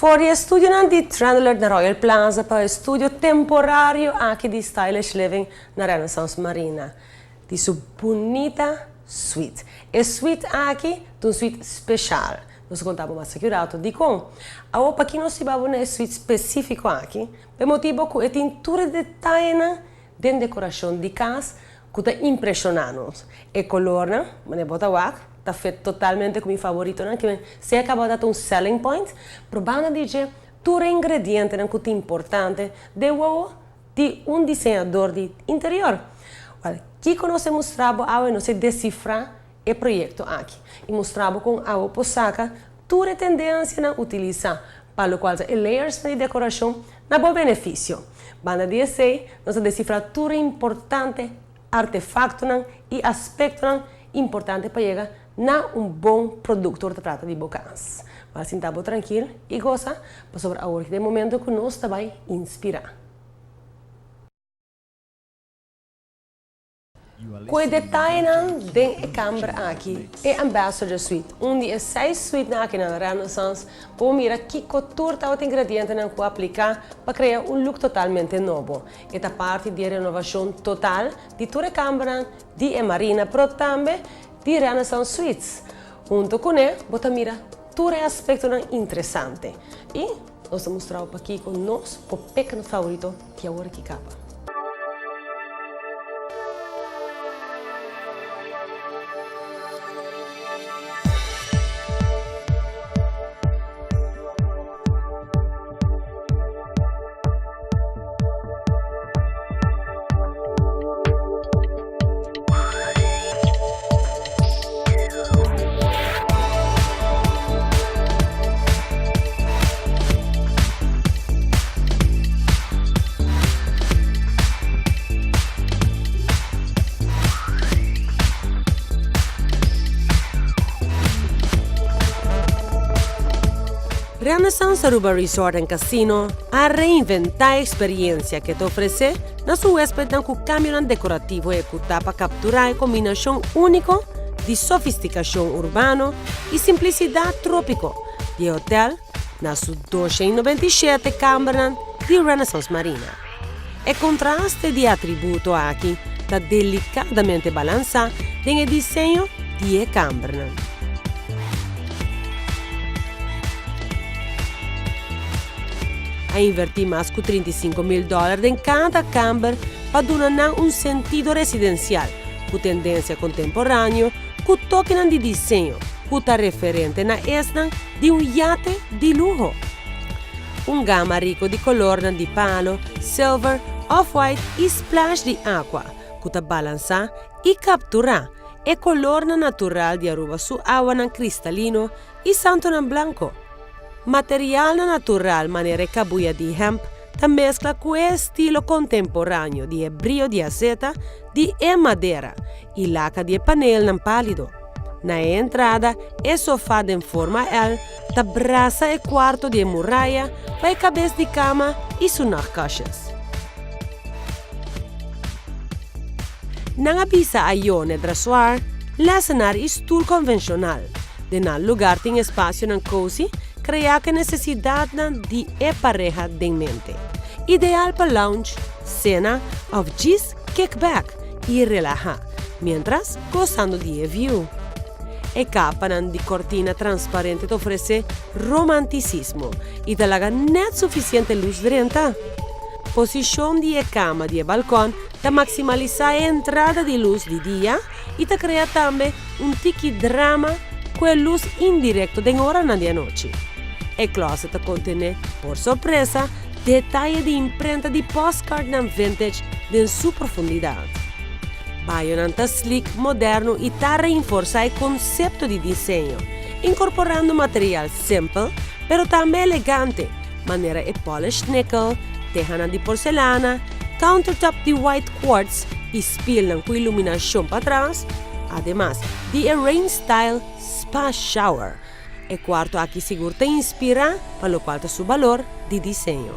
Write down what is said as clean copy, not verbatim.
For di e estudionan di Trendalert na Royal Plaza pa e estudio temporario aki di Stylish Living na Renaissance Marina di su bunita suite. E suite aki ta un suite special. Nos a conta bo mas aki un rato dicon. Awor paki nos hiba bo na e suite specifico aki? Pa e motibo cu e tin tur e detayenan den decoracion di cas cu ta impresiona nos. E colornan, manera bo ta wak, ta fit totalmente cu mi favoritonan, kimen sea caba ta un selling point, pero banda di dje tur e ingredientenan cu ta importante den wowo di un diseñador di interior. Wel, kico nos e mustra bo awe? Nos e descifra e proyecto aki y mustra bo con awe por saca tur e tendencianan utilisa pa locual ta e layersnan di decoracion na bo beneficio. Banda di esey, nos ta descifra tur e importante artefactonan y aspectonan importante pa yega na un bon producto ora ta trata di bo cas. Bo a sinta bo trankil y gosa pasobra awor ta e momento cu nos ta bay inspira. Ku e detayenan den e kamber aki, e Ambassador Suite, un di e seis suitenan aki na Renaissance, por mira kiko tur tabata ingredientenan ku a apliká pa krea un look totalmente nobo. E ta parti di e renovashon total di tur e kambernan di e marina, pero tambe di Renaissance Suites. Hunto kuné bo ta mira tur e aspektonan interesante. I nos ta mustra bo pakiko nos por peka nos favorito di awor aki kaba. Renaissance Aruba Resort and Casino a reinventá e eksperiencia ku e ta ofresé na su huespednan ku kambionan dekorativo ehekutá pa kapturá e kombinashon úniko di sofistikashon urbano i simplisidat trópiko di e hotèl na su 297 kambernan di Renaissance Marina. E kontraste di atributo aki ta delikadamente balansá den e diseño di e kambernan. A invertí mas ku 35 mil dòler den kada kamber pa duna nan un sentido residensial ku tendensia kontemporáneo ku tokenan di diseño ku ta referente na esnan di un yate di luho. Un gama riko di kolornan di palo, silver, off-white i splash di aqua ku ta balansá i kapturá e kolornan natural di Aruba su awanan kristalino i santonan blanko. Materialnan natural manera e kabuya di hemp ta meskla ku e estilo kontemporáneo di e brio di aseta di e madera i laka di e panelnan pálido. Na e entrada, e sofá den forma L ta brasa e kuarto di e muraya pa e kabes di kama i su nachtkastjes. Nan a bisa ayó n'e drasoar, lèsenar i stul konvenshonal. Den nan lugar tin espasionan kosi kreá ku e nesesidatnan di e pareha den mente. Ideal pa lounge, sena òf djis kick back i relahá miéntras gosando di e view. E kapanan di kortina transparente ta ofresé romantisismo i ta laga nèt sufisiente lus drenta. Posishon di e kama di e balkòn ta maksimalisá e entrada di lus di dia i ta krea tambe un tiki drama ku e lus indirekto den oranan di anochi. E klòset ta kontené, por sorpresa, detaye di imprenta di postcardnan vintage den su profundidat. Bayonan ta slik, moderno i ta reinforsá e konsepto di diseño, inkorporando material simpel pero tambe elegante, manera e polished nickel, tehanan di porcelana, countertop di white quartz i spielnan ku iluminashon patras, ademas di e rain style spa shower. E kuarto aki sigur ta inspirá pa lokual ta su balor di diseño.